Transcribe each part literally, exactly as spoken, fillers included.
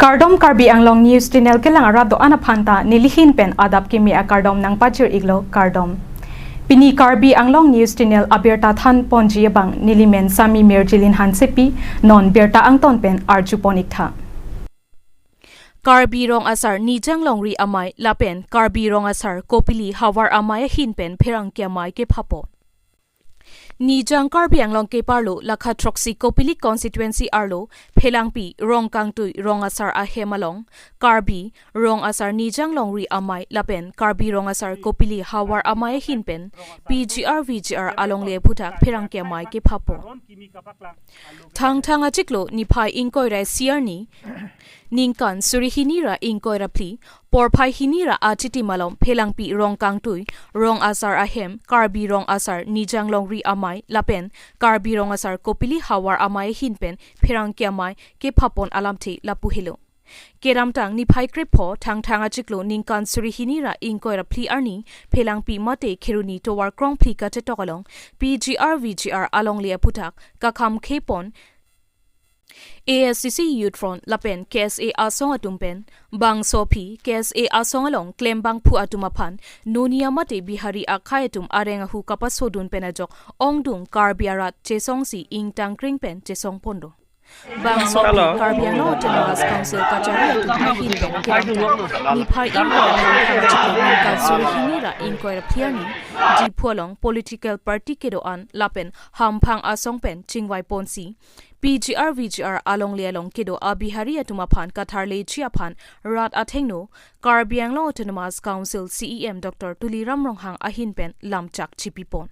Kardom, Karbi Anglong News Channel kelang arat do-an aphan ta nelihin pen adap kimi akardom nangpajir-iklo, kardom. Pini Karbi Anglong News Channel abirta thanponji abang nelimen Sami Mirjilin Hansepi, non birta angton pen arjupon-iktha. Karbi Rong Asar Nijang Longri Amei lapen Karbi Rong Asar Kopili Havar Amei ahin pen pherangke amei kephapon. Nijang Karbi Anglong keparlo lakha throksi Kopili constituency arlo Phelangpi Rongkangtui Rong Asar ahem along Karbi Rong Asar Nijang Longri Amei lapen Karbi Rong Asar Kopili Havar Amei ahin pen P G R V G R alongle aphuthak pherangke amei kephapon. Thangthang achiklo niphai ingkoi ra isi arni, ningkan suri hini ra ingkoi ra phli, porphai hini ra achitim along Phelangpi Rongkangtui Rong Asar ahem Karbi Rong Asar Nijang Longri Amei lapen Karbi Rong Asar Kopili Havar Amei ahin pen pherangke amei kephapon alamthe lapu helo. Kedamtang niphai krepho Thangthang achiklo ningkan suri hini ra ingkoi ra phli arni Phelangpi mate Kheroni tovar krongphli kachetok along P G R V G R alongle aphuthak kakham khepon A S D C Youth Front lapen K S A asong atum pen bangso aphi K S A asong along klembangphu atum aphan Nonia mate Bihari akhei atum areng ahu kapasodun pen ajok ongdung Karbi arat chesongsi ingtangkring pen chesongpon do. Bangso aphi Hello. Karbi Anglong Autonomous Council kachari atum ahin pen kedamtang niphai ingkoi ra Thangthang achiklo ningkan suri hini ra ingkoi ra phli arni Diphu along political party kedo-an lapen hamphang asong pen chingvaiponsi P G R V G R alongle along kedo a-Bihari atum aphan katharleji aphan rat athengno Karbi Anglong Autonomous Council C E M Doctor Tuliram Ronghang ahin pen lamchak chipipon.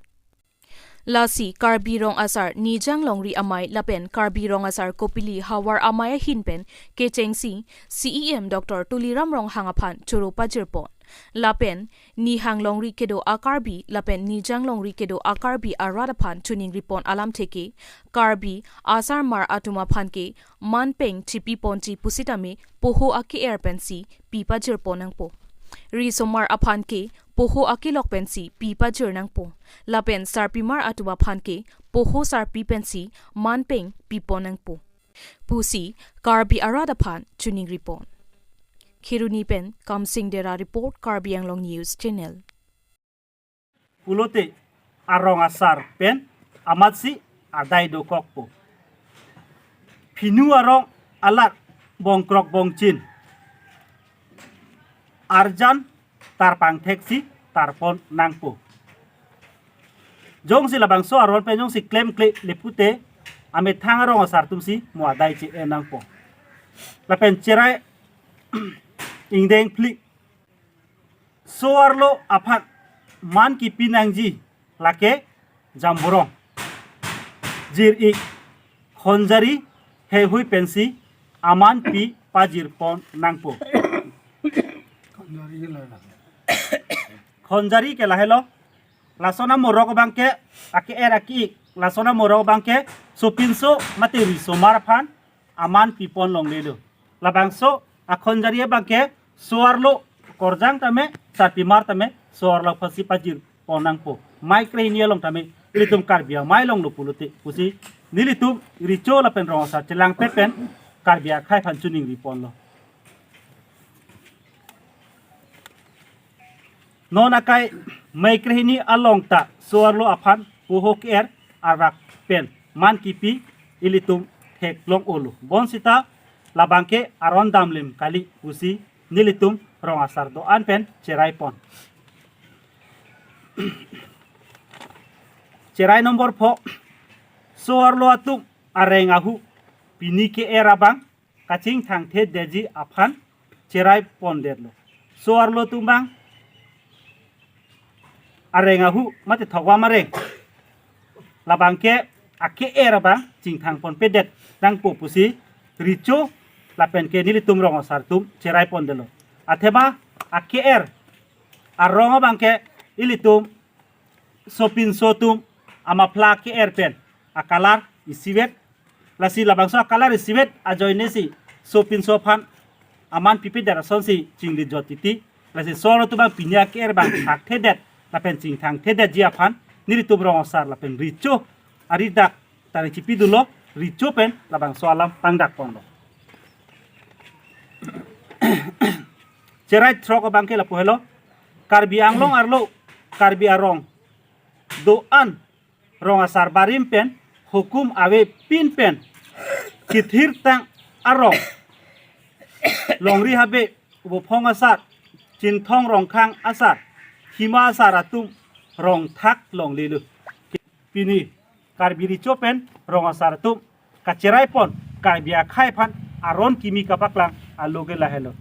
Lasi Karbi Rong Asar Nijang Longri Amei lapen Karbi Rong Asar Kopili Havar Amei ahin pen kechengsi C E M Doctor Tuliram Ronghang aphan choro pajirpon. Lapen Nihang Longri kedo a-Karbi lapen Nijang Longri kedo a-Karbi arat aphan choningripon alamthe ke Karbi asarmar atum aphan ke manpeng chipiponji pusitame poho ake-er pensi pi pajirpon nangpo. Risomar aphan ke poho akelok pensi pi pajir nangpo. Lapen sarpimar atum aphan ke poho sarpi pensi manpeng pipon nangpo pusi Karbi arat aphan choningripon. Kheroni pen Kamsing Dera report, Karbi Anglong News Channel. Pulote arong asar pen amatsi adai dokokpo. Phinu arong alat bongkrok bongchin arjan tarpangtheksi tarpon nangpo. Jongsi labangso aron pen jongsi klemkle le pute amethang arong asar atumsi mo adai che-en nangpo. Lapen cherai ingdeng phli so-arlo aphan man kipi nangji lake jamborong, jir-ik, khonjari heihui pensi aman pi pajirpon nangpo. Khonjari ke lahelo, lason amorok abangke ake-er ake-ik, lason amorok abangke sopinso mate risomar aphan aman pipon longlelo. Labangso akhonjari abangke so-arlo korjang tame, sarpimar tame so-arlo aphansi pajirpon nangpo. Mei krehini along tame ilitum Karbi amei longlo pulote pusi nelitum recho lapen rong asar chelangpet pen Karbi akhei aphan choningriponlo. Non akai Mei krehini along ta so-arlo aphan poho ke-er arak pen man kipi ilitum theklong-olo. Bonsita labangke aron damlim kali pusi nelitum rong asar do-an pen cheraipon. Cherai nombor pho, so-arlo atum areng ahu pini ke-er abang kachingthangthedetji aphan cheraipondetlo. So-arlo atum abang areng ahu mate thokvam areng labangke ake-er abang chingthangponpedet nangpo pusi recho lapen ke nelitum rong asar atum cheraipondetlo. Athema ake-er arong abangke ilitum sopinso atum amaphla ke-er pen akalar isivet. Lasi labangso akalar isivet ajoinesi sopinso aphan aman pipedet asonsi chingli jot titi. Lasi so-arlo atum abang pini ake-er abang thakthedet lapen chingthangthedetji aphan nelitum rong asar lapen recho aridak tari chipidunlo, recho pen labangso alam pangdakponlo. Cherai throk abang ke lapu helo. Karbi Anglong arlo, Karbi arong do-an rong asar barim pen hukum avepin pen kethirtang arong, longri habe, vophong asar, Chinthong Rongkhang asar, Hima asar atum rongthak longlelo. Pini Karbi Recho pen rong asar atum kacherai pon Karbi akhei aphan aron kimi kapaklang aloke lahelo.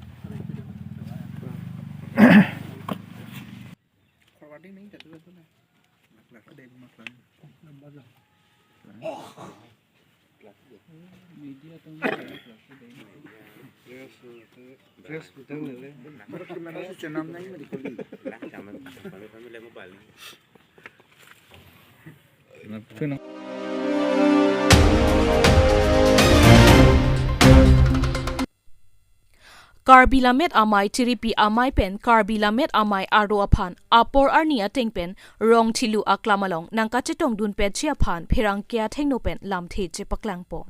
Karbi Lammet Amei Tiripi Amei pen Karbi Lammet Amei arlo aphan apor arni ateng pen Rongthelu aklam along nangkachetongdun petji aphan pherangke athengno pen lamthe chepaklangpo.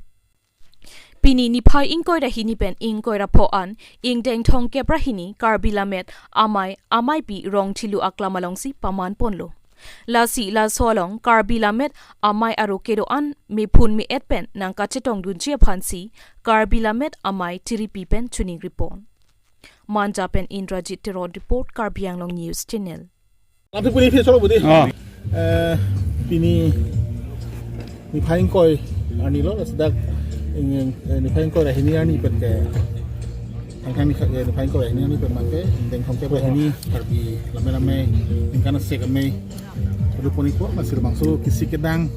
Pini niphai ingkoi ra hini pen ingkoi ra pho an ingdeng thomkep ra hini Karbi Lammet Amei Ameipi Rongthelu aklam alongsi paman ponlo. Lasi laso along Karbi Lammet Amei arlo kedo-an mephun me-et pen nangkachetongdunji aphansi Karbi Lammet Amei Tiripi pen choningri pon. Manja pen Indrajit Teron report, Karbi Anglong News Channel. Nanti puni phi solo budi. Oh. Eh, pini niphai ingkoi arni lo, sedak ingin, eh, niphai ingkoi ra hini arni pen ke. Angkang ni, eh, niphai ingkoi ra hini arni pen mangke, ingdeng thomkep ra hini, Karbi Lammet Amei, ingkana sek amei. Aduh puni ko, masih bangso kisik kedang.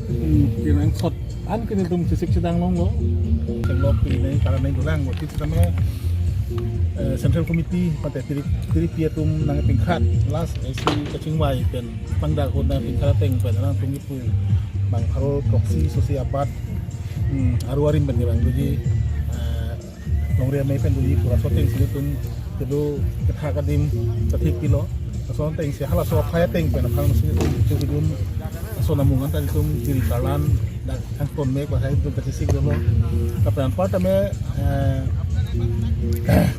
Hmm, kini nangkot an kini tum kisik sedang longlo. Chenglok kini nai karena nai dulang waktu itu kami, eh, Central Committee pate Tiri, Tiripi atum nangpingkhat last isi kachingvai pen pangdak hot nangpingkhat ateng pen nangtum itu bang pharo proxy sosi abat, hmm, arlo arim pen bang doji, eh, longri amei pen doji pura so atengsi tum kedo kethak adim kathik pilo. Laso atengsi halaso aphai ateng pen aphan si tum itu hidun laso namung anta tum Tiri Karlan dak angton mek bahai tum kachisik dolo. Kaprek anpar tame, eh,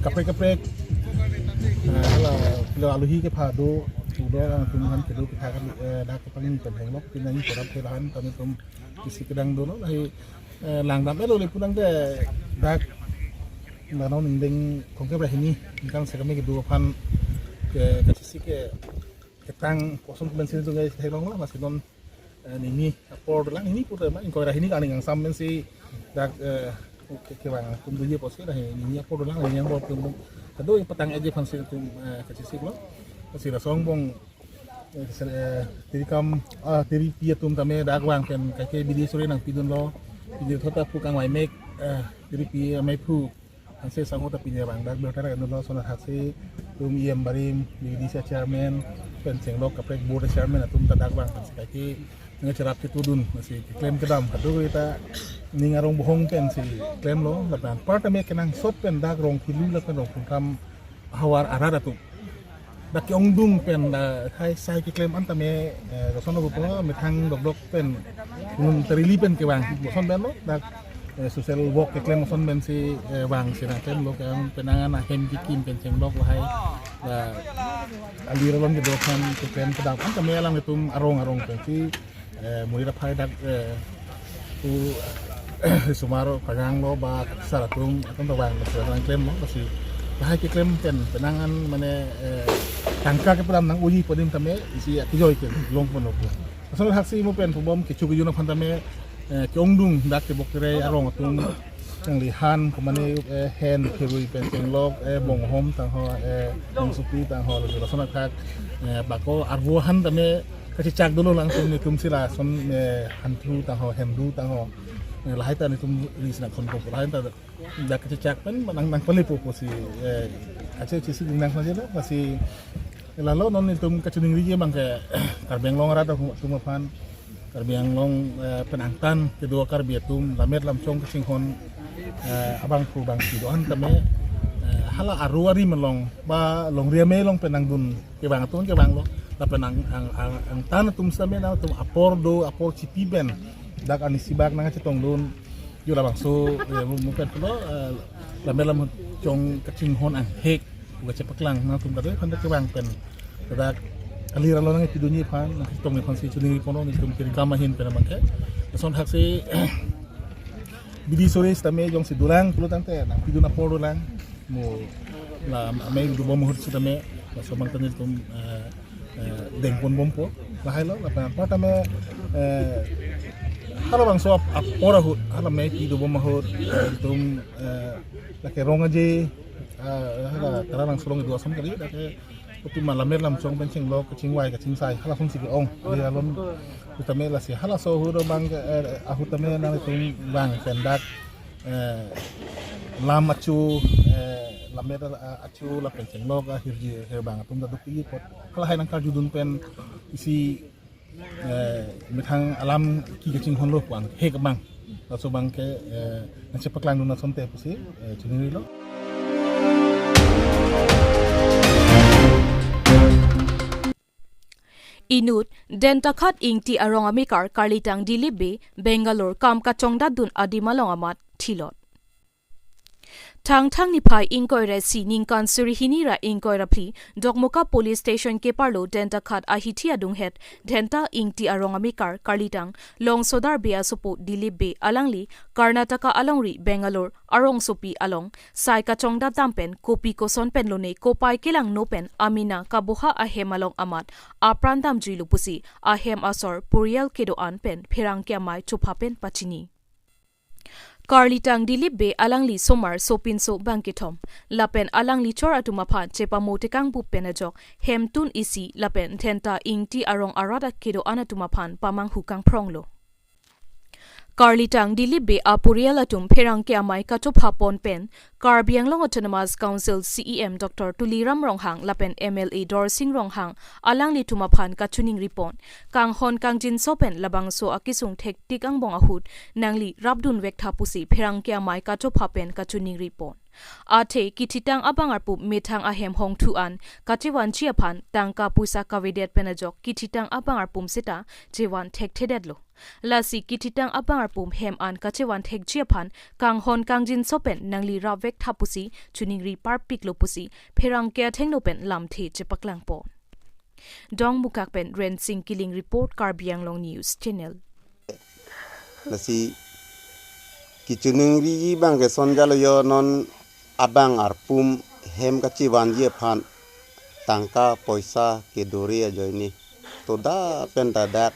kaprek kaprek, eh, hala pilo aluhi kepha do, sudo ang tum han kedo kethak, eh, dak kepangni pen henglok pinang korap kelahan tame tum kisik kedang dolo lahi. Eh, langdam elo le punang te dak nano ingdeng thomkep ra hini ingkang sek amei kedo aphan ke kachisik ke ketang koson kemen sini tung ke theklonglo, masi non, eh, nini apor dolang, nini pute ma ingkoi ra hini kani angsam pensi dak, eh, oke kevang tum doji apotsi ra hini apor dolang, nini apor tum tum kado patang eje aphansi tum, eh, kachisiklo. Lasi laso angbong, eh, Tirikam, ah, Tiripi atum tame dak vang pen kaike bidi suri nangpidunlo. Bidi thot ta phu kangvai mek, eh, Tiripi amei phu. Ansi sangho ta pini vang dak berta kan lo sona haksi tum E M barim, B D C chairman, pen chenglok kaprek board chairman atum ta dak vang pensi kaike nangcherap ketudun, masi keklem kedam kado kita ning arong bohong pensi klemlo, lapen anpar tame kenangsot pen dak Rongthelu lapen Rongphunkham havar arat atum dak ke-ongdung pen, eh, hai sai keklem an tame, eh, lason lo po methang dokdok pen ngun terili pen kevang lason pen lo dak, eh, social work keklem lason pensi, eh, vangsi nangklemlo ke penang an ahem kekim pen chenglok lahai, eh, ali ralon kedo aphan keklem kedam an tame alanglitum arong arong pensi, eh, muri aphai dak, eh, tu sumar pajang lo ba sar atum atum ta vang lo, sar nangklemlo, lasi lahai keklem pen penang an mane, eh, tangka kepadam nang-oji pu adim tame isi akejoi ke long ponlo. Asal haksi mo pen pubom kecho kejun aphan tame, eh, ke-ongdung dak kebok kere arong atum nanglihan komane, eh, hen kerui pen chenglok, eh, bonghom tangho, eh, bongsopi tangho, laso lason athak, eh, bako arvo han tame kachechak dolo, langsung netum si lason, eh, hanthu tangho, hendu tangho, eh, lahai ta netum ri si nangkhon ko lahai ta dak kachechak pen nang nangpalepo pusi, eh, ache chisi nang saja lo, lasi lalo non netum kachiningriji abang ke Karbi Anglong arat atum aphan, Karbi Anglong, eh, pen angtan kedo Karbi atum Lammet Lamchong kachinghon, eh, abangphu bangsi do-an tame, eh, hala arlo arim along ba longri amei along pen nangdun kevang atum kevanglo, lapen ang, ang, ang, angtan atum same nangtum apor do, apor chipi pen dak anisi bak nangchetongdun, Yo labangso, eh, mo mo pen pulo, eh, lammet lam chong kachinghon anghek, pu kachepaklang nangtum kadokave aphan ta kevang pen. Ladak kali ralo nangpidunji aphan, nangchetongji aphan si choningri ponlo, nelitum kiri kam ahin pen abangke. Lason thaksi bidi sore sitame jongsi dolang pulo tangte, nangpidun apor dolang. Mo la amei dobom ahut sitame, laso abang ta nelitum, eh, eh, dengpon bompo, lahai lo, lapen apar tame, eh, halabangso ap-, apor ahut, hala amei pi dobom ahut, eh, nelitum, eh, lake rong aje, eh, hala Taralangso along kedo ason kali, lake atum lammet lam chong pen chenglok, kachingvai, kachingsai, halasonsi ke-ong, di alon, sitame lasi halaso ahut abang, eh, ahut tame nangtum vang pen dak, eh, lam achu, eh, lammet, eh, achu lapen chenglok ahirji hirbang atum ta dukji apot. Halahai nangkarjudun pen isi, eh, methang alam ke kachinghonlo pu anghek abang. Laso abangke, eh, nangchepaklangdun asonte pusi, eh, choningrilo. Inut, Dentakhat Ingti arong amekar Karlitang Dilip Bey, Bangalore kam kachongdatdun adim along amat thilot. Thangthang niphai ingkoi ra isi ningkan suri hini ra ingkoi ra phli, Dokmoka Police Station keparlo Dentakhat ahithi adunghet, Dhenta Ingti arong amekar Karlitang Longsodar Bey asopo Dilip Bey alangli Karnataka alongri Bangalore arongsopi along sai kachongdat dam pen kopi koson pen lone kopai kelangno pen amena kaboha ahem along amat apran damjuilo pusi ahem asor purial kedo-an pen pherangke amei chopha pen pachini. Karlitang Dilip Bey alangli somar sopinso bangkethom lapen alangli chor atum aphan chepamo tekangbup pen ajok hemtun isi lapen Dhenta Ingti arong arat akedo-an atum aphan pamanghu kangphronglo. Karlitang Dilip Bey apurial atum pherangke amei kachopha pon pen Karbi Anglong Autonomous Council C E M Doctor Tuliram Ronghang lapen M L A Dorsing Ronghang alanglitum aphan kachoningri pon. Kanghon kangjinso pen labangso akesung thektik angbong ahut nangli rapdun vektha pusi pherangke amei kachopha pen kachoningri pon. Athe kithitang abang arpum methang ahem hongthu an kachevanji aphan tangka poisa kavedet pen ajok kithitang abang arpum seta chevan thekthedetlo. Lasi kithitang abang arpum hem an kachevan thekji aphan kanghon kangjinso pen nangli rap vektha pusi choningri parpiklo pusi pherangke athengno pen lamthe chepaklangpo. Dongmukak pen Rensing Killing report, Karbi Anglong News Channel. Lasi kechoningri abangke sonjalo yo non abang arpum hem kachevanji aphan tangka poisa kedore ajoine. Toda pen ta dak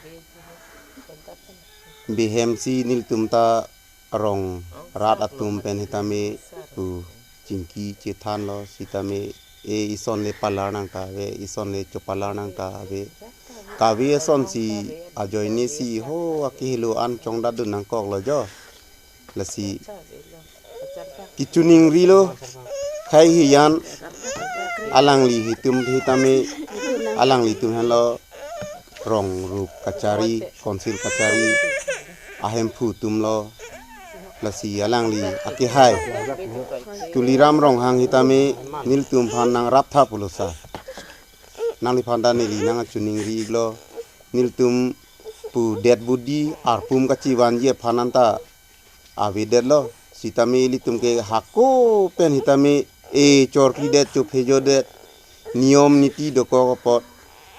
bihemsi nelitum ta rong rat atum pen sitame pu chingki chethanlo sitame e ison le palar nangkave, ison le chopalar nangkave. Kave asonsi ajoine si ho akehelo an chongdatdun nangkoklo jo. Lasi kechoningrilo khei hiyan alangli hitum hitame alanglitum henlo rong rup kachari, council kachari, ahemphu atumlo. Lasi alangli akehai Tuliram Ronghang sitame nelitum aphan nangraptha pulosa. Nangliphan ta neli nangchoningri iklo. Nelitum pu dead body arpum kachevanji aphan anta avedetlo. Sitame ilitum ke hako pen sitame e chorkidet chophejodet niyom niti dokok apot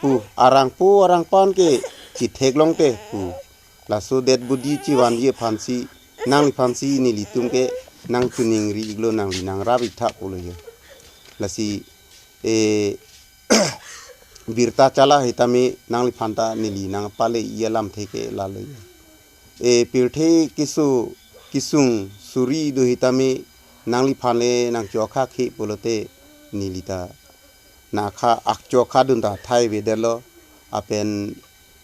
pu arangpo arangpan ke chitheklongte pu. Laso dead body chevanji aphansi nangliphansi nelitum ke nangchoningri iklo, nangli nangrap iktha pulo yo. Lasi e birta chala sitame nangliphan ta neli nangpale iya lamthe ke lalo yo. E pirthe keso kesung suri do sitame nangliphan le nangchokhakhe pulote neli ta nakha akchokhadun ta thaivedetlo. Apen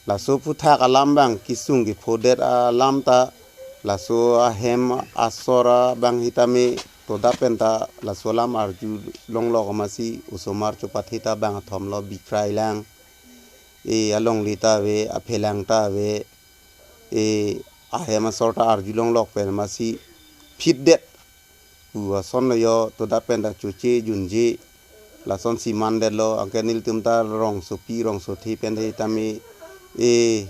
laso aphuthak alam abang kesung kephodet alam ta laso ahem asor abang sitame toda pen ta laso alam arjulonglok amatsi osomar chopathe ta bangkethom lo, bikrailang, e alongle ta ave, aphelang ta ave, e ahem asor ta arjulonglok pen amatsi phitdet pu ason lo yo. Toda pen ta choche junje lasonsi mandetlo. Anke nelitum ta rongsopi rongsothe pen sitame e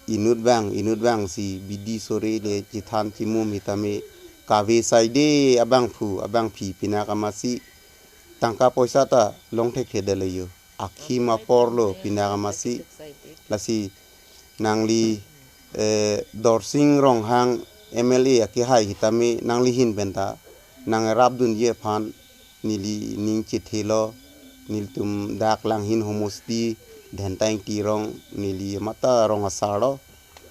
inut bang, inut bang si bidi sore le chethan chimum hitame kave saide abangphu, abangpi pinak amatsi tangka poisa ta long thekthe detlo yo. Akhim aporlo pinak amatsi. Lasi nangli, eh, Dorsing Ronghang M L A akehai hitame nangli ahin penta nangrapdunji aphan neli ning chethelo. Nelitum dak Langhin homosti Dhentang Tirong, neli mata rong asarlo,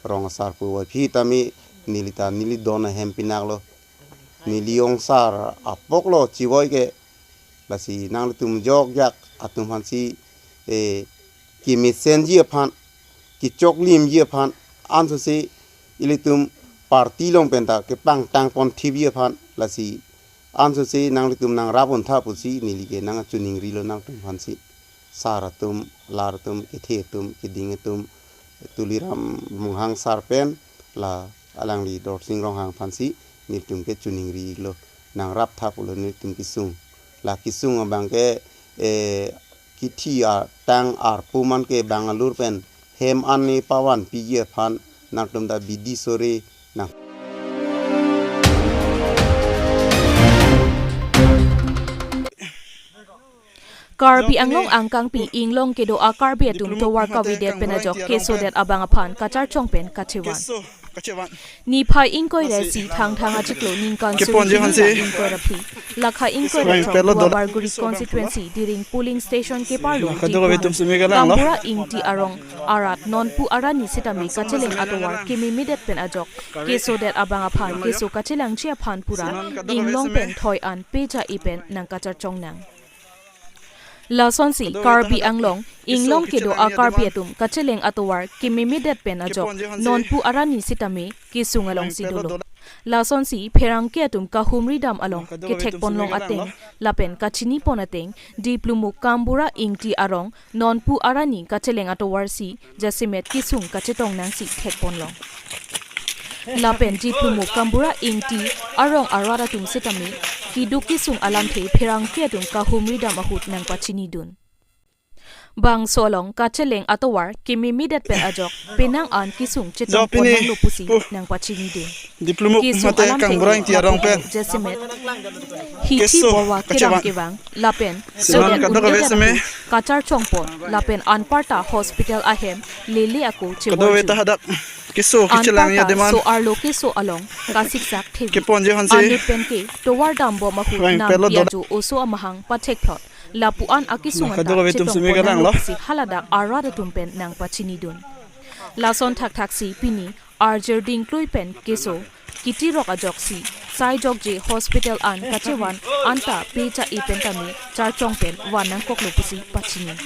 rong asar pu wai phi tame neli ta neli don ahem pinaklo. Neli ongsar apoklo chivoi ke. Lasi nanglitum jokjak atum aphansi, eh, kemesenji aphan, kechoklimji aphan, ansose ilitum party along penta kepangtang pon thipji aphan, lasi ansose nanglitum nangrap-un tha pusi neli ke nangchiningrilo nangtum aphansi. Sar atum, lar atum, kethe atum, keding atum, Tuliram Ronghang sar pen, la alangli Dorsing Ronghang aphansi nelitum ke chiningrilo, nangrap tha pulo nelitum kesung. La kesung abang ke, eh, kithi atang arpu man ke Bangalore pen hem an ne pavan piji aphan nangtum ta bidi sore nang. Karbi Anglong angkangpi inglong kedo a-Karbi atum tovar kavedet pen ajok kesodet abang aphan kacharchong pen kachevan. Niphai ingkoi ra isi Thangthang achiklo ningkan suri hini ra ingkoi ra phli, lakha ingkoi ra throk Duarbagori constituency Diring polling station keparlo Kambura Ingti arong arat nonpu arani sitame kacheleng atovar kememedet pen ajok kesodet abang aphan keso kachelangji aphan pura inglong pen thoi an peja-i pen nangkacharchong nang. Lasonsi Karbi Anglong inglong kedo a-Karbi atum kacheleng atovar kememedet pen ajok nonpu arani sitame kesung alongsi dolo. Lasonsi pherangke atum kahumri dam along kethekponlong ateng lapen kachinipon ateng Diplumuk Kambura Ingti arong nonpu arani kacheleng atovarsi jasemet kesung kachetong nangsi thekponlong. Lapen Diplumuk Kambura Ingti arong arat atum sitame keduk kesung alamthe pherangke atum kahumri dam ahut nangpachinidun. Bangso along kacheleng atovar kememedet pen ajok penang an kesung chetong pon nanglo pusi nangpachinidun. Diplumuk kesung mate alamthe Kambura Ingti arong pen jasemet hithi keso borwa kacheleng kevang lapen sodet undedet kacharchong pon lapen anparta hospital ahem lele ako chevar. Keso kachelangji ademan so-arlo keso along kasiksak thevi. Keponji aphansi anut pen ke tovar dambom ahut nampi ajo oso amahang pathekphlot lapu an akesung anta chetong pon nanglo pusi haladak arat atum pen nangpachinidun. Lason thakthaksi pini arjir dingklui pen keso kitirok ajoksi saijokje hospital an kachevan anta peja-i pen tame charchong pen van nangkoklo pusi pachini.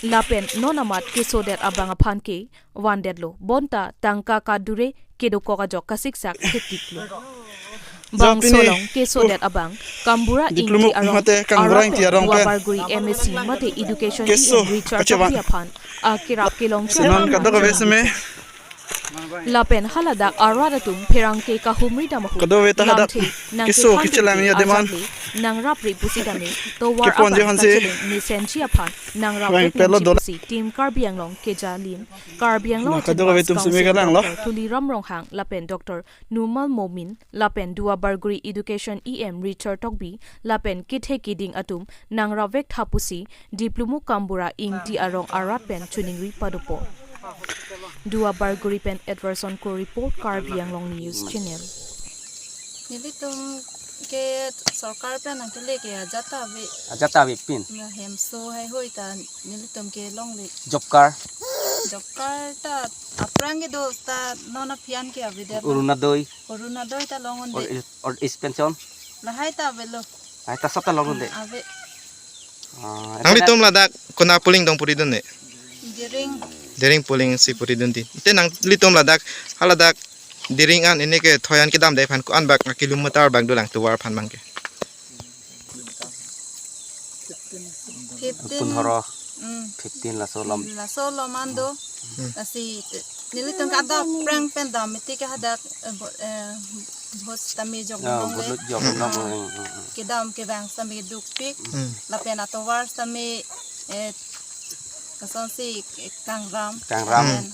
Lapen non amat kesodet abang aphan ke vandetlo bonta tangka kadure kedokok ajok kasiksak thetiklo. Bangso along kesodet abang Kambura Ingti arong arat pen Duarbagori M A C mate Education E M Richard Tokbi aphan akerap kelong cheran nang. Lapen haladak arat atum pherangke kahumri dam ahut lamthe nangkethan ajakli nangrapri pusi tame tovar aphan kacheleng mesenji aphan nangrap pusi Team Karbi Anglong keja alim Karbi Anglong Autonomous Council Doctor Tuliram Ronghang lapen Doctor Numal Momin lapen Duarbagori Education E M Richard Tokbi lapen kethe keding atum nangrapvek tha pusi Diplumuk Kambura Ingti arong arat pen choningri padopo. Duarbagori pen Edwardson Kro report, Karbi Anglong News Channel. Nelitum ke sorkar pen nangkele ke ajat ta ave. Ajat ta avepin. Na hemso haihui ta nelitum ke longle. Job card. Job card ta aphrang kedo ta non aphi an ke avedet. Orunodoi. Orunodoi ta long-un-e. Old age, old age pension. Lahai ta avelo. Lahai ta sota long-un-e. Ave. Ah, nanglitum ladak kona polling dong puridun ne? Diring. Diring polling si puridun di. Te nanglitum ladak, haladak Diring an ini ke thoi an kedamde aphan ko-an bak kilometer bak dolang tovar aphan abang ke? Fifteen. Punhoro. Hmm. Fifteen laso lom. Laso lom an do. Hmm. Lasi nelitum ke ada phrang pen dam mati ke hadak, eh, bo-, eh, vote tame jok. Ya, dong le. Vote jok dong. Hmm. Hmm, hmm, hmm. Kedam kevang tame dukpik. Hmm. Lapen atovar tame, eh, kosonsi kangram. Kangram. Lapen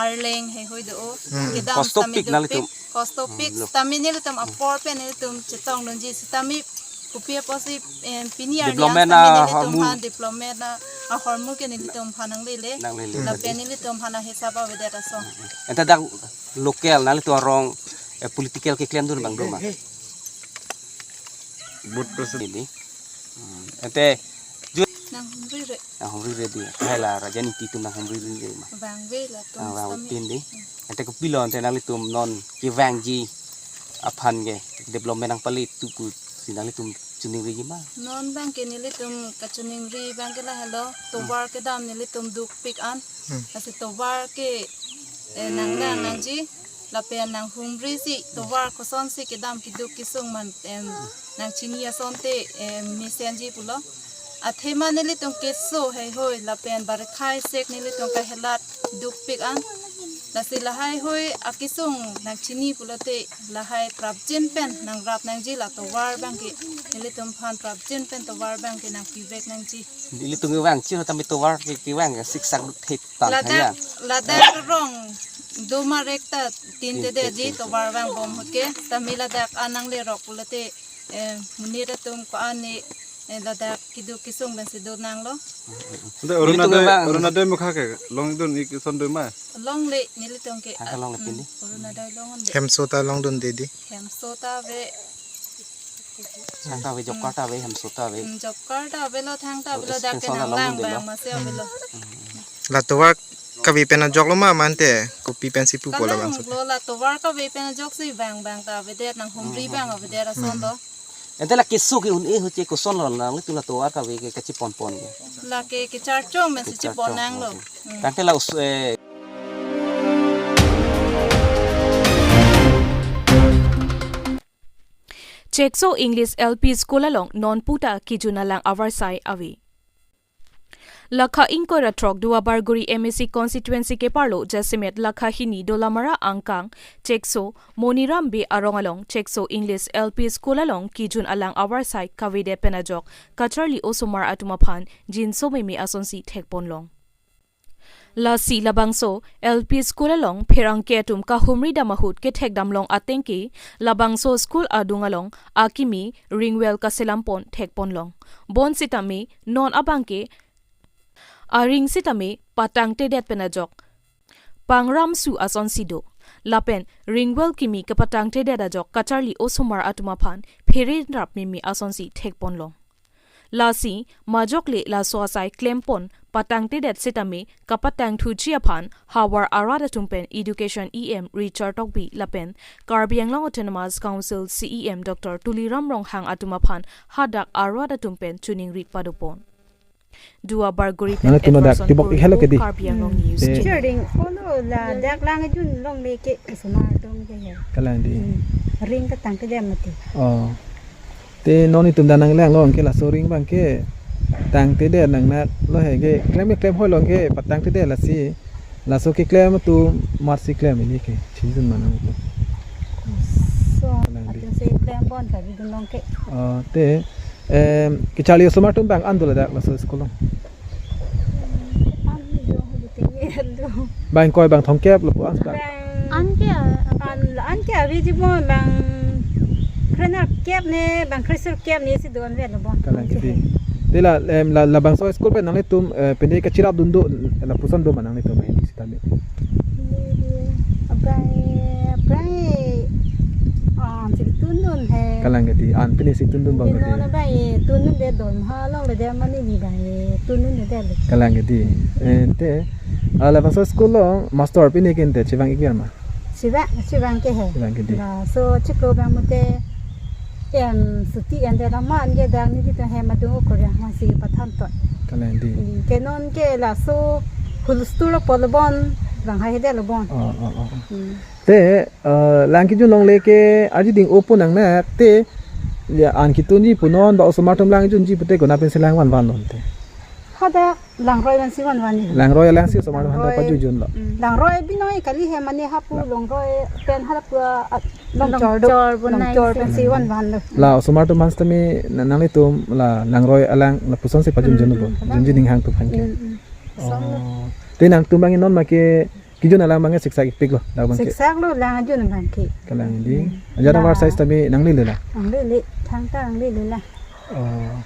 arleng heihui do. Hmm. Kedam Kostopik sitame nelitum. Dopik, kostopik, hmm, lo. Sitame nelitum apor pen nelitum chetongdunji sitame kopi apotsi, em, pini arni development sitame a nelitum ahormu. Aphan development a, ahormu ke nelitum aphan nanglele. Nanglele. Lapen nelitum aphan ahisap avedet ason. Anta dak local nanglitum arong, eh, political keklemdun abang do ma? Vote percent. Ini. Hmm. Ante ju- Nanghumri re. Nanghumri re di. Hai la Raja Niti atum nanghumri re ma? Vangve latum. Ah, vang sitame. Utin di. Hmm. Ante kopilo ante nanglitum non kevangji aphan ke development nangpale tu pusi nanglitum chiningriji ma? Non abang ke nelitum kachiningri abang ke lahelo, tovar kedam nelitum dukpik an. Hmm. Lasi tovar ke, eh, nanglang nangji, lapen nanghumrisi tovar kosonsi kedam keduk kesung man, em, nangchini asonte, em, mesenji pulo. Athema nelitum keso heihui lapen barekha sek nelitum kahelat dukpik an. Lasi lahai hui akesung nangchini pulote lahai prapjin pen nangrap nangji la tovar abang ke nelitum aphan prapjin pen tovar abang ke nangpivek nangji. Nelitum kevang chiro tame tovar ke kevang siksak duk thek tang. Ladak, hanya. Ladak rong doma rek ta tin tin te te deji tin. Tovar abang bom hoke tame ladak anang lerok pulote, eh, monit atum ko-an ne, eh, ladak keduk kesung pensi do nanglo. Ante Arunodoi, nelitum kevang. Arunodoi mukha ke longdun ik son do ma? Longle nelitum ke. Thangta longle, hmm, pini. Arunodoi longle. Hemso ta longdunde di. Hemso ta ave. Thangta ave, job card ta ave, hemso ta ave. Hmm, job card ta avelo, thangta avelo, dak ke pension ta nanglang longdunde abang lo. Masi avelo. La tovar kave pen ajok lo ma mante kopi pensi pupo labangso? Kalang lo, la tovar kave pen ajoksi vang abang ta avedet, nanghumri abang avedet ason lo. Ante la keso ke un-e hoche koson lo nanglitum la tovar kave ke kachiponpon ke? La ke kecharchong pensi chipon nanglo. Kecharchong, okay. Hmm. Tangte la us-, eh, Chekso English L P School along non puta kejun alang avarsai ave. Lakha ingkoi ra throk Duarbagori M A C constituency keparlo jasemet lakha hini Dolamara angkang Chekso Moniram Bey arong along Chekso English L P School along kejun alang avarsai kavedet pen ajok kacharli osomar atum aphan jinso meme asonsi thekponlong. Lasi labangso L P School along pherangke atum kahumri dam ahut kethekdamlong atengke labangso school adung along akimi ringwell kaselampon thekponlong. Bonsitame non abangke aring sitame patangtedet pen ajok pangramsu asonsi do. Lapen ringwell kimi kepatangtedet ajok kacharli osomar atum aphan phere nrap meme asonsi thekponlong. Lasi majok le laso asai klempon patangtedet sitame kapatangthuji aphan havar arat atum pen Education E M Richard Tokbi lapen Karbi Anglong Autonomous Council C E M Doctor Tuliram Ronghang atum aphan hadak arat atum pen chiningri padopon. Duarbagori pen Nana tuna dak Edwardson tibok Kuri, ihalo ke di. Karbi Anglong News. Eh. Channel. Cherding, olo ladak lang jun longle ke osomar atum ke he. Kalang di. Hmm. Ring katangtedet mati. Oh. Te non itum dan nanglanglo ke laso ring abangke tangtedet nangnak lo he ke klem ke klem hoi lo ke patangtedet lasi laso keklem atum marsi klem ili ke chijun manang ko. So, kalang di. Atum si klempon kave dunlong ke. Oh, te, em, kacharli osomar atum bang-an do ladak laso school along? An do, hulu tinggi do. Bang ingkoi bang thomkep lo pu an dak. Bang an ke, an, an ke ave ji bon bang krenerkep ne, bang kresirkep ne si do an ave lo bon. Kalang ke di. Te la, em, la, labangso school pen nanglitum, eh, pine kachirapdun do, lapuson do ma nanglitum ini sitame? Abang, abang, ah, si tundun he. Kalang ke di, an pine si tundun bang ke di. Bino na abang, tundunde don ha longle de mane ni abang, tundunde de. Kalang ke di. Ante, ah, labangso school along master pine ke ante chevang-ik ver ma? Chevang, chevang ke he. Chevang ke di. Laso chiklo abang mate em suti ante lama an ke dak nelitum hem adung okorang masi pathan to. Kalang di. Hmm, ke non ke laso hulu school lo pulo bon, bang hai de lo bon. Oh, oh, oh. Hmm. Te, eh, lang kejun longle ke arjuding opo nangnak te, ya, an ketunji pu non ba osomar atum lang junji pute konat pensi lang vanvan non te? Hadak Langroi pensi vanvan ni. Langroi alangsi osomar atum handa Langroi. Pajujun lo. Mm. Langroi binong kali he mane hapu Langroi pen hapu, ah, Longchor do. Longchor bonai Longchor si. Pensi vanvan lo. La osomar atum aphan sitame na-, nanglitum la Langroi alang lapuson si pajujun Mm, lo. Mm, mm. Junji ning hang atum aphan ke. Mm, mm. Oh. Te nangtum bang non ma ke Kejun alang abang ke siksak-ikpiklo, dak abang ke. Siksaklo lang ajun abang ke. Kalang di. Hmm. Ajat, la, avar size tame nanglelo la. Nanglelo, thangta nanglelo la. Oh.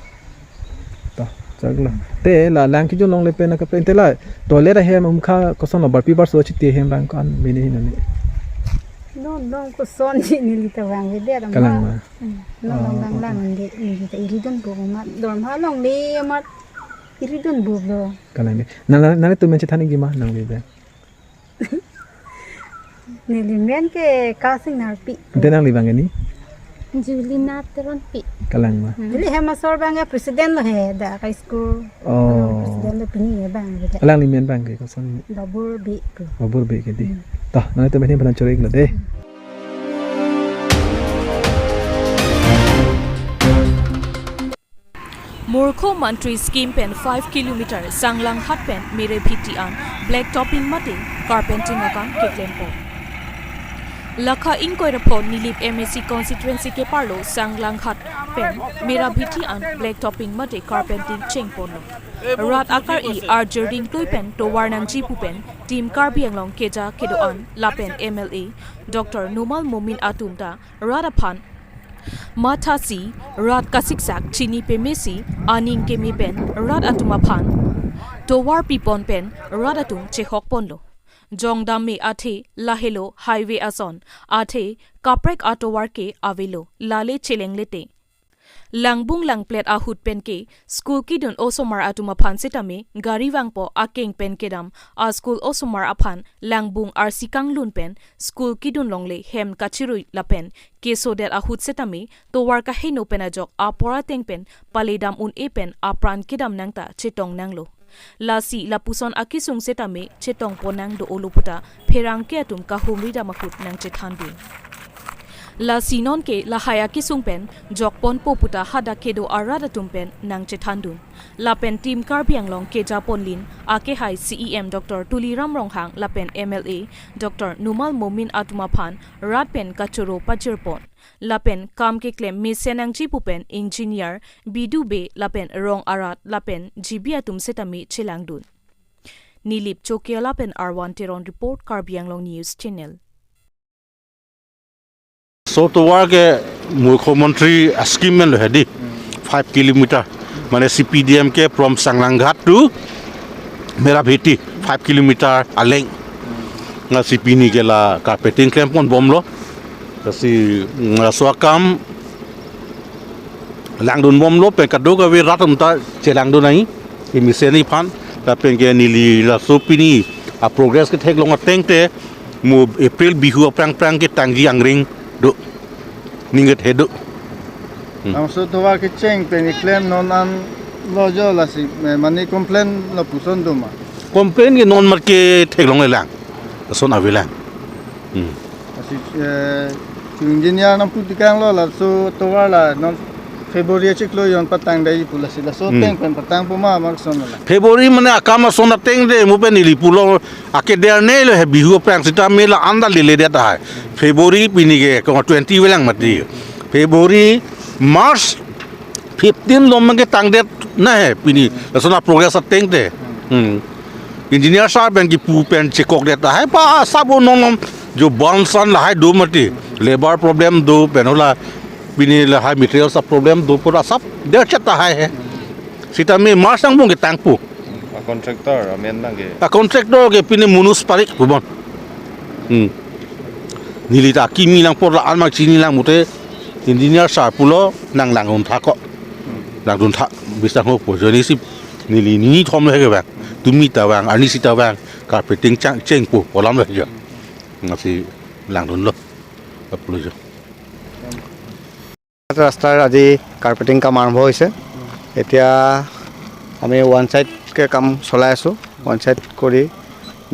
To, chaklo. Te la lang kejun longle pen nangkaprek te la toilet ahem, umkha kosonlo, barpi barso chiti ahem abang ko-an mene hinone. Non non kosonji neli ta vangvedet amat. Kalang ma. Hmm. Non non, oh, lang, oh, lang, oh, neli, neli ta iridun pu amat. Dorma longle amat iridun pulo. Kalang di. Nang, nang, nanglitum men chethan-ikji ma nangli abang? Neli men ke Kasing Narpi. Ante nangli abang ke ni? Julina Teronpi. Kalang ma. Hmm. Neli hem asor abang ke president lo he, dak high school. Oh. President lo pini abang ke. Alangli men abang ke koson? Babur Bey pu. Babur Bey ke di. Hmm. To, nanglitum men phan choro-iklo de. Hmm. Murkhyamantri scheme pen five kilometer Sanglanghat pen Merabheti an black topping mate carpeting akam keklempon. Lakha ingkoi ra pho Nilip M A C constituency keparlo Sanglanghat pen Merabheti an black topping mate carpeting chengponlo. Rat akar-i arjir dingtui pen tovar nangji pu pen Team Karbi Anglong keja kedo-an lapen M L A Doctor Numal Momin atum ta rat aphan mathasi, rat kasiksak chini pemesi, aning keme pen rat atum aphan tovar pipon pen rat atum chehokponlo. Jongdam me athe lahelo highway ason, athe kaprek atovar ke avelo, lale chelengle te. Langbung langplet ahut pen ke school kedun osomar atum aphan setame gari vangpo akeng pen kedam a school osomar aphan langbung arsi kanglun pen school kedun longle hem kachirui lapen kesodet ahut setame tovar kaheno pen ajok apor ateng pen paledam un-e pen apran kedam nang ta chetong nanglo. Lasi lapuson akesung setame chetongpon nang do-olo puta pherangke atum kahumri dam ahut nangchethandun. Lasi non ke lahai akesung pen jokponpo puta hadak kedo arat atum pen nangchethandun. Lapen Team Karbi Anglong kejaponlin akehai C E M Doctor Tuliram Ronghang lapen M L A Doctor Numal Momin atum aphan rat pen kachoro pajirpon. Lapen kam keklem mesen nangji pu pen engineer, Bidu Bey lapen rong arat lapen G B atum setame chelangdun. Nilip Chokia lapen Arwan Teron report, Karbi Anglong News Channel. So tovar ke Murkhyamantri scheme men lo he di, five kilometer. Mane C P D M ke from Sanglanghat to Merabheti, five kilometer aleng. Lasi pini ke la carpeting klemponbomlo. Lasi laso akam langdunbomlo pen kadokave rat atum ta chelangdun nangji, emesen aphan, lapen ke neli laso pini aprogress ketheklong ateng te mo April Bihu aphrang phrang ke tangji angring do, ninget he do. Hmm. Bangso tovar kecheng pen keklem non an lo jo, lasi, eh, mane complain lapuson do ma? Complain ke non mat ketheklonglelang. Lason avelang. Hmm. Lasi, eh, engineer nangpu tekanglo laso tovar la non February chiklo jon patangdetji pu, lasi laso, hmm, ateng pen patangpo ma, ma koson la? February mane akam ason ateng de, mo pen neli pulo, akederne lo he Bihu aphrang seta me la anda lele det tahai. February pini ke ko twenty avelang mati. February, March, fifteen lo mane ketangdet na he pini. Lason aprogress ateng te. Hmm. Engineer sir pen kipu pen chekokdet tahai, pa asap non non jo bansan lahai do mati. Labour problem do pen hala pini lahai materials a problem do pura asap derchet tahai he. Seta me March angbong ketangpo. A contractor amen nang ke? A contractor ke pini Manoj Parikh pu bon. Hmm. Neli ta kimi nangpo, la-an mang chinilang mute, engineer sir pulo nang langdun tha ko. Langdun tha, bisang ho po joni si neli ni thom le ke bang. Tumi ta bang, ani sita bang, carpeting chang chengpo pu alam le jo. Lasi langdunlo. Apulo jo. ৰাস্তাৰ আজি কাৰ্পেটিং কাম আৰম্ভ হৈছে। এতিয়া আমি ওৱান ছাইডকৈ কাম চলাই আছোঁ। ওৱান ছাইড কৰি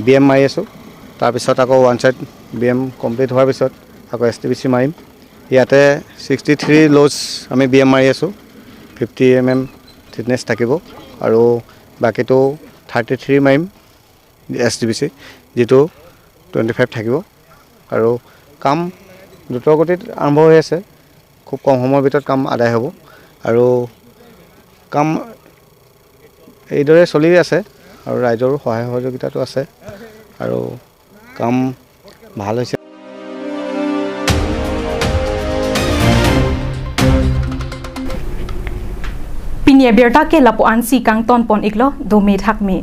বি এম মাৰি আছোঁ। তাৰপিছত আকৌ one side B M complete হোৱাৰ পিছত আকৌ এছ টি বি চি মাৰিম। ইয়াতে ছিক্সটি থ্ৰী লজ আমি বি এম মাৰি আছোঁ। ফিফটি এম এম থিকনেছ থাকিব আৰু বাকীটো থাৰ্টি থ্ৰী মাৰিম এছ টি বি চি, যিটো টুৱেণ্টি ফাইভ থাকিব। আৰু কাম দ্ৰুতগতিত আৰম্ভ হৈ আছে। খুব কম সময়ৰ ভিতৰত কাম আদায় হ'ব আৰু কাম এইদৰে চলি আছে আৰু ৰাইজৰো সহায় সহযোগিতাটো আছে আৰু কাম ভাল হৈছে। Pini abirta ke lapu ansi kangton pon iklo, dome thakme.